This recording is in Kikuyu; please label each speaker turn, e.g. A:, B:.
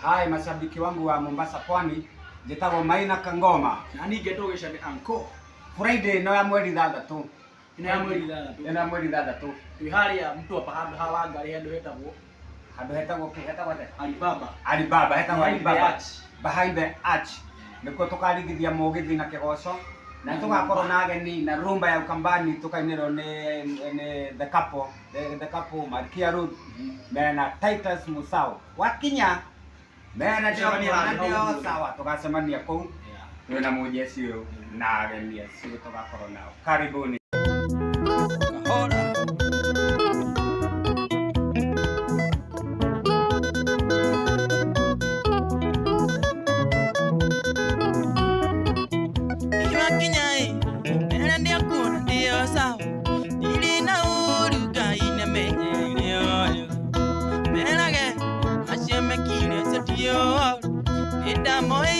A: Hai mashabiki wangu wa Mombasa Pwani, njĩtagwo Maina Kangoma.
B: Na niĩ ngetwo Gĩcane Anko.
A: Friday ĩno ya mweri 6.
B: Ĩno ya mweri 6.
A: Ĩno ya mweri 6.
B: Twĩ harĩa Mtwapa handũ ha Wangarĩ handũ hetagwo
A: Handũ hetagwo kĩ? Hetagwo atĩa?
B: Alibaba.
A: Alibaba, hetagwo
B: Behind the
A: Alibaba.
B: arch.
A: Behind the arch. Nĩkuo tũkarigithia mũgithi na kĩgoco na tũgakorwo na ageni na rumba ya Ukambani tũkainĩrwo nĩ the couple, the couple Malkia Ruth mena Titus Musau. Wakinya mena
B: Tũcemanie handũ hau
A: ndio
B: ũguo.
A: Sawa, tũgacemania kũu twĩna mũjeci ũyũ na ageni acio tũgakorwo nao. Karibuni.
B: Kahora.
C: Iwakinya-ĩ, mbere ndĩakuona ndĩo sawa, ndirĩ na ũru Ngai nĩamenyere ũyũ. Merage acio mekire ũcio ti ũru, nĩndamoĩ.